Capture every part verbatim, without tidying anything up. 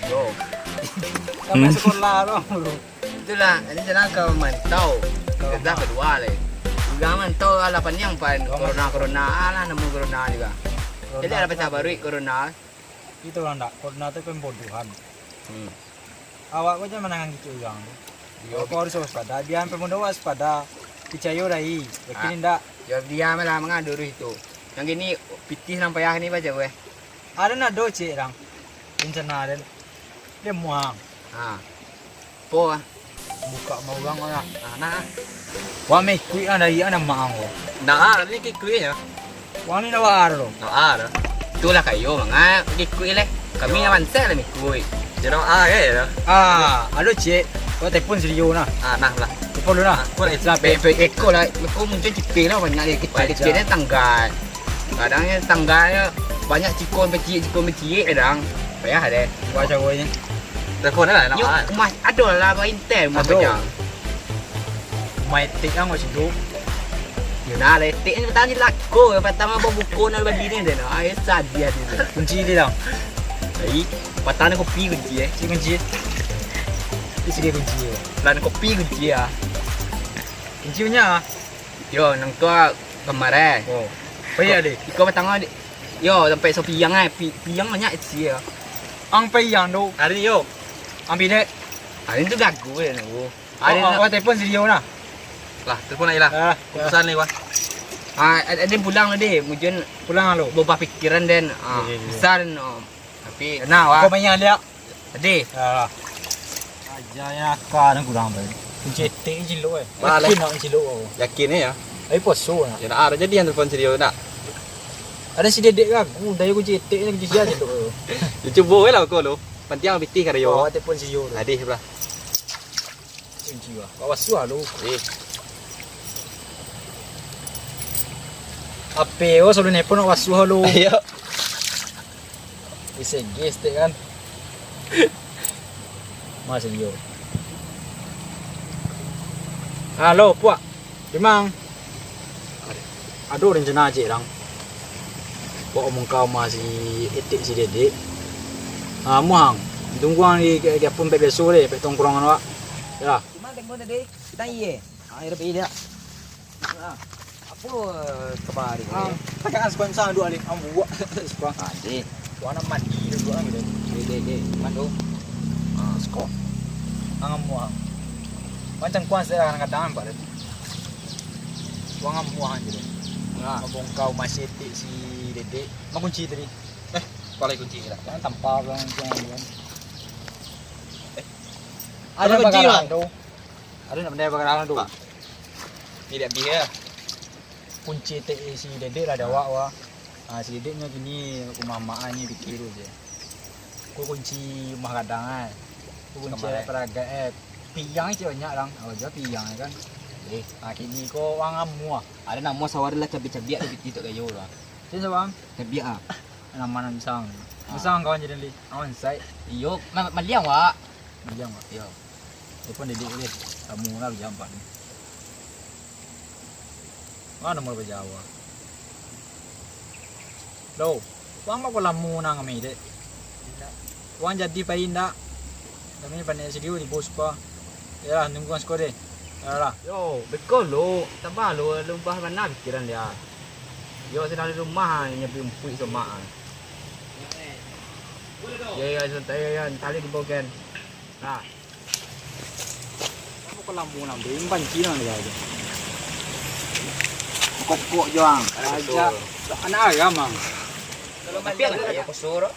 Yo. Sampai sekolah tu. Itulah, ini jalan ka mantau. Ka Gadah mantau. Kedua lai. Urang mantau alah paniang pan. Ka corona-corona, alah namo corona juga. Jadi corona alah tu pacah kan baruik corona. Itu lah ndak, corona tu pembodohan. Hmm. Awak ko jan manangani kecek urang tu. Yo, awak ko harus waspada, biar pembodoh waspada. Picayo dai, yakin indak? Yo, diam lah, mangadu itu. Nan kini pitih nan payah ni baca weh. Ada nak do cek urang. Rencana den. Dia muang. Ha. Po ah. Buka mau urang ko nak. Ah, nah. Wah, meh kuik ah dari ah nama ang ko. Nah, ah, ni kuik ya. Wah, ni dah war lo. Nah, ah, dah. Itulah kayo manga kuik leh. Kami nak mansai lah meh kuik. Dia nak ah, kan, ya? Ah, alo cek. Kau telepon si Rio nah. Ah, nah lah. Telepon dulu nah. Ah, kau lah. Lah, pe-, pe-, eko lah. Kau mungkin cipik lah banyak dia kecil-kecil dia tanggal. Kadang yo tangga yo banyak cikok peciik, cikok peciik kadang. Payah deh. Buat caronyo. Telepon lah, nak. Yo, ah. Rumah ado lah, ba intel rumah. Ado. Rumah etek kan, mak situ. Yo nah, lah etek ni patang je lako, patang abang buko nak bagi ni deh. Ai, sadiah dia. Kunci dia dah. Ai, patang ni kopi kunci eh. Si kunci. Di sini kunci. Lah kopi kunci ah. Kunci punya ah. Yo, nang tu ah, kamar eh. Oh. Payah deh. Iko batangah deh. Yo, sampai so piang eh. Pi-, piang banyak isi yo. Ang payang tu. Hari yo. Ambil dek. Hari tu gagu eh nunggu. Oh, hari oh, nak oh, telepon si Rio nah. Lah, telepon lagi lah. Ah, aku pesan ni, wah. Ah, ad-, ada yang pulang lah deh. Mungkin pulang lo. Berubah pikiran den. Ah, iya, iya, iya. Besar no. Tapi nah, wah. Kau main liak. Tadi. Alah. Aja yang akal ni kurang baik. Kunci etek ni cilok eh. Malah. Yakin nak cilok kau. Yakin ni ya. Ai poso nak. Ya nak ada jadi yang telepon serius nak. Ada si dedek kan. Aku dah kunci etek ni kunci sia cilok kau. Ya cubo lah kau lo. Pantiang pitih karayo. Oh, telepon serius tu. Tadi sebelah. Kunci lah. Kau wasuah lo. Eh. Ape oh selalu nelpon nak wasuah lo. Iya. Isi gas tu kan. Mas Rio. Halo, puak. Dimang. Ado rencana cek rang. Puak omong kau masih etik si dedek. Ah, muang. Tunggu ang di, di, di apun pek beso deh, pek tongkrongan wak. Ya. Dimang tengok tadi. Kita iye. Ah, ira pai dia. Ah, apo, eh, kabar ni? Ah, pakai sekolah sang dua ni. Ambuak sekolah. Ah, deh. Warna mandi dulu ah gitu. Deh, deh, deh. Mando. Ah, sekolah. Ang amuah. Macam kuan saya kadang-kadang nampak tadi. Wang amuah gitu. Nah. Abang kau masih etik si dedek. Mak kunci tadi. Eh, kau lagi kunci kita. Jangan tampar orang macam ni kan. Eh. Ada kunci, Bang. Ada nak pandai bagaran tu. Pak. Ni dak bih ya. Kunci etek si dedek lah dawak wah. Ah, si dedek nyo kini rumah mak ni pikir tu je. Ko kunci rumah gadang ai. Ko kunci kamar ai. Paragat eh. Piang cik banyak lang. Awak jual piang kan. Eh. Ah, kini ko wang amuah. Ada namo sawari lah cabiak-cabiak tu piti tu kayo lah. Cik siapa? Cabiak ah. Nama nan misang. Ah. Misang kawan jadi li. Awan sai. Iyo, ma-, maliang wak. Maliang wak. Iyo. Telepon dedek deh. Kamu lah berjampak ni. Mana nomor berjawab? Lo, wang bako lamo nang kami dek? Wang jadi pai ndak? Kami pandai sadiu di bos ko. Yalah, nunggu ang siko deh. Yalah. Yo, beko lo, tabah lo, lubah bana pikiran dia. Yo, sedang di rumah, nyapi umpuik somak. Yo, yo, santai, yo, yo, tali di bogen. Nah. Kamu ke Lampung, Lampung, ini banci nang dia aja. Kokok jo ang. Aja. Anak agam ang. Tapi anak agam poso ro.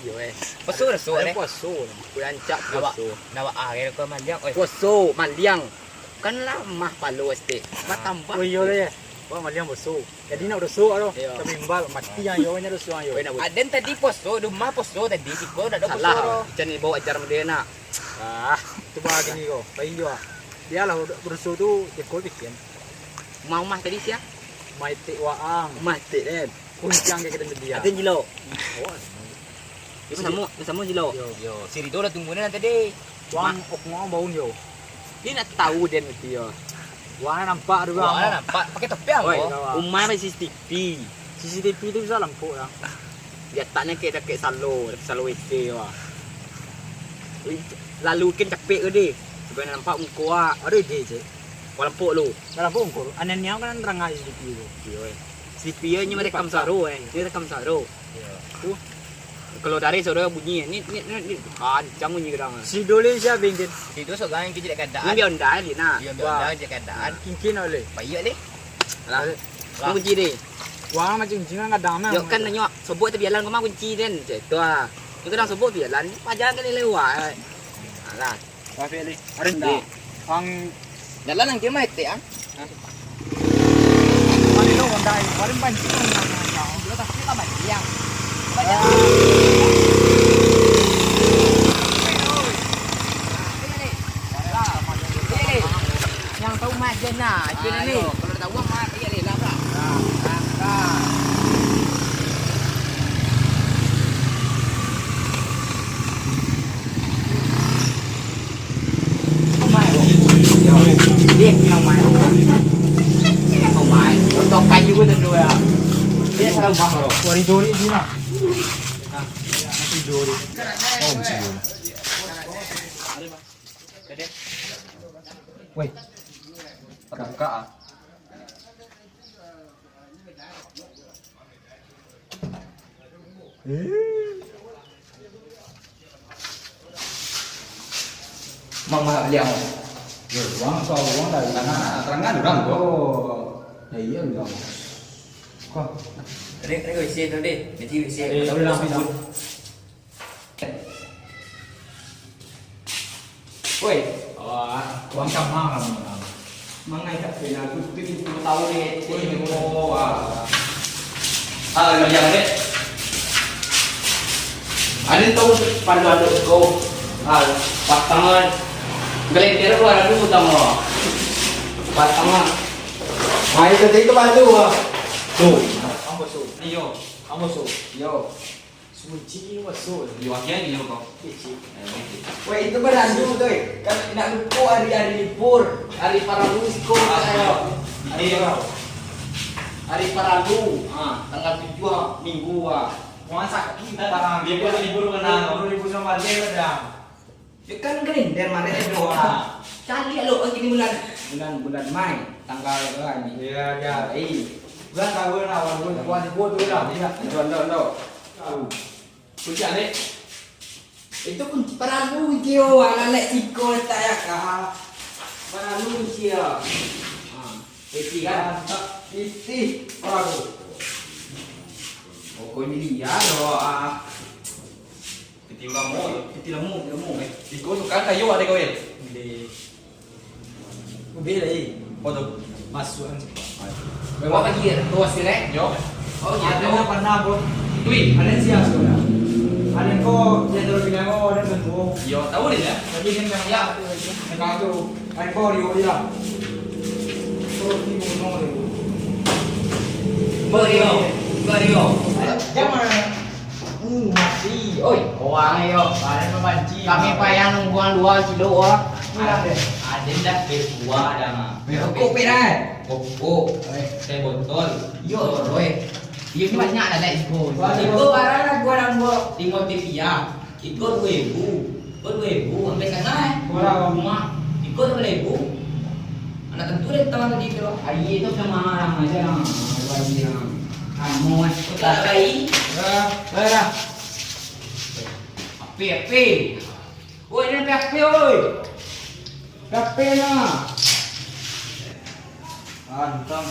Yo eh. Poso ro so eh. Poso. Kurancak poso. Nawa ah kau maliang. Oi. Poso, maliang. Kan lamah palo estek. Batambah. Oh iyo deh. Wah maliang poso. Jadi nak doso aro. Iyo. Tapi imbal mati ang yo nya doso ang yo. Aden tadi poso, rumah poso tadi, siko dak ado poso. Salah. Ican ni bawa ajar model nak. Ah, tu bah gini ko. Pain jo ah. Bialah doso tu jeko bikin. Rumah-rumah tadi sia? Rumah etek waang. Rumah etek den. Kuncang ke kita dia. Aden jilo. Oh. Dia sama, dia sama jilo. Yo. Yo, si Rido lah tunggu ni tadi. Wang ok ngomong bau yo. Dia nak tahu dia nanti yo. Wah nampak tu bang. Wah nampak pakai topi apa? Oi, rumah ada C C T V. C C T V tu bisa lampuk lah. Di ataknyo kek dakek salo, dakek salo W T wah. Lalu kan capek ke deh. Sampai nampak muko ah. Aduh deh, cek. Walampok lu. Walampok muko lu. Anan niau kan rangai di T V tu. Iyo, eh. Di T V nyo merekam suaro, eh. Nyo rekam suaro. Iyo. Tuh. Kalau dari suaro bunyi, ni, ni, ni, ni. Kancang bunyi kadang. Si Doli siapa yang kin? Itu seorang yang kecil kadaan. Ni dia ondai, Lina. Dia ondai je kadaan. Kin-kin oleh. Payah deh. Alah. Lah. Lah. Kunci deh. Wah, macam cincin kan kadang mah. Yo kan nanyo, sobok tabialan kau mah kunci den. Cek tu ah. Ni kadang sobok bialan, pajalan kali lewat. Alah. Tapi ali. Ada ndak? Ang jalan nang kemah etek ang. Mari lo ondai, mari pancing. Kita tak kita mancing. Yang tahu majen nah, itu ni. Kalau tahu mah iya ni lah. Koridor ni lah. Koridor ni. Oh, mesti dulu. Woi, terbuka ah. Mang mahak liang. Yo, uang atau uang dari mana? Terangan urang tu. Oh, ya iya urang. Kok? Rek, rek, isi tu deh. Jadi isi. Eh, tahu lah, sebut. Woi. Wah, uang sama kamu. Mangai tak pernah tutup itu tahu deh. Woi, oh, wah. Ah, lo yang deh. Ada tahu pandu-pandu kau? Ah, patangan. Gelender baru tahu. Patangan. Ah, itu tadi tu bantu ah. Tu. Ambo su. Iyo, ambo su. Yo. Suci waso. Yo, akhirnya iyo kau. Kecil. Eh, oke. Wah, itu barandu tu, eh. Kan nak lupo hari-hari libur, hari paralu siko. Ah, iyo. Hari paralu. Ah, tanggal tujuh minggu ah. Wah, sakit. Parah. Libur, libur kena. Libur, libur sama dia dah. Yo kan kalender mah, ado doa. Caliak lo, kini bulan, bulan, bulan Mei, tanggal bara ni? Iya, iya. Mei. Bulan taun lah, bulan, bulan, bulan, bulan, bulan. Ndo, ndo, ndo. Tahu. Kunci alek. Itu kunci paralu, kunci, oh, alalek siko letak ya, kah. Paralu kunci ya. Ha. Piti kan? Mantap, piti. Paralu. Pokoknya dia doa. Piti lamo, piti lamo, piti lamo. Eh, iko tu kan kayu ada kau, ya? Di. Ubih lagi. Oh, tu. Masuk kan cepat. Bawa lagi ya? Tu hasil, eh? Yo. Oh, gitu. Ada yang pernah, bro? Wih. Ada yang siap, saudara. Ada yang kau, dia terus bilang, oh, ada yang bantu. Yo, tahu dia, ya? Tapi dia memang ya. Memang tu. Ai, kau di Oria. Kau di Gunung Oria. Kau di Oria. Kau di Oria. Jangan. Uh, mati. Oi, orang yo. Barang mabanci. Kami payah nungguan dua kilo, ah. Pulang deh. Ada ndak berbuah ada mah. Berokok pernah, eh? Rokok. Eh. Teh botol. Yo, Roy. Iyo, ni banyak dah, Lex. Wah, iko barang lah gua nang buat. Limo tipiah. Iko duo ribu. Iko duo ribu, ambil sana, eh. Murah, Bang. Rumah. Iko duo ribu. Anak tentu dari tangan tadi tu. Air tu sama orang aja lah. Air lah. Kamu, eh. Kau tak ada bayi? Dah, dah, dah. Api, api. Oi, ni api, api, oi. Api lah. Antang.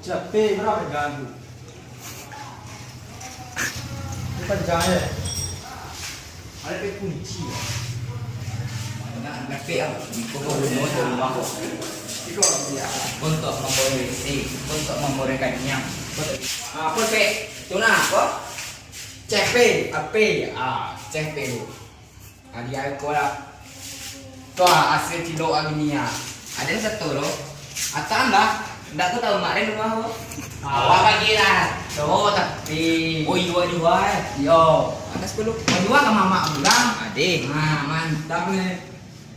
Capek, berapa jalan tu? Bukan jalan, eh. Ada pe kunci, ya. Nak, nak pe, ah. Di pokok rumah, di rumah, kok. Itu, ya. Untuk memborong listrik, untuk memborong kanyang. Ah, apa, pe? Tu nah, apa? Cepe, ape? Ah, cepe tu. Ari ko lah. Tu ah, asil cilok ari ni ah. Ada satu lo. Atang dah. Ndak tu tahu mak dia rumah tu. Ah. Awak pagi lah. Tu tapi. Oh, iya juga eh. Yo. Ada sepuluh. Oh, iya sama mak pulang. Ade. Nah, mantap ni.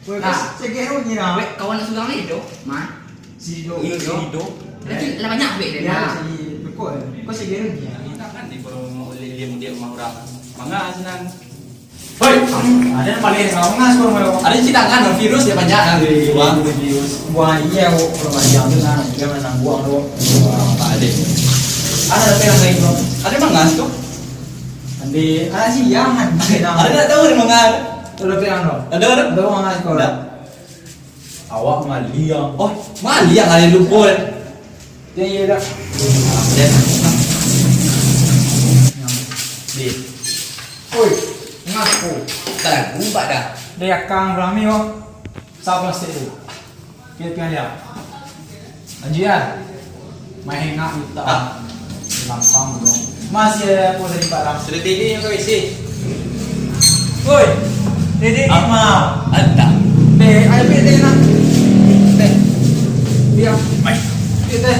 Weh, nah. Kau segero ni lah. Weh, kawan nak surang ni tu. Mah. Si Rido. Iya, si Rido. Lagi lah banyak duit dia. Ya, nah. Si Beko eh. Kau segero ni lah. Kita kan di Borong Di rumah urang. Manga sinan. Hoi, ada yang paling kau ngas kau mau. Ada cidangan virus dia banyak kan. Wah, virus. Wah, iya, kok kurang ajar tu nah, dia menang buang tu. Wah, tak ada. Ada apa yang lain tu? Ada mangas tu? Ande, ah, siang kan. Ada tak tahu ada mangas? Ada apa yang tu? Ada, ada. Ada mangas kau. Ada. Awak maliang. Oh, maliang ada lupa. Ya, iya dah. Di. Oi, ngapo? Tak lagu, Pak, dah. Dari akang rami, oh. Sa plastik tu. Pian-pian dia. Anjian. Main hengak minta. Ah. Lampang dong. Masih ada apa dari Pak Ram? Sudah tidur yang kau isi. Oi, tidur ni mah. Ada. Teh, ayo teh nak. Teh. Iya. Mai. Teh.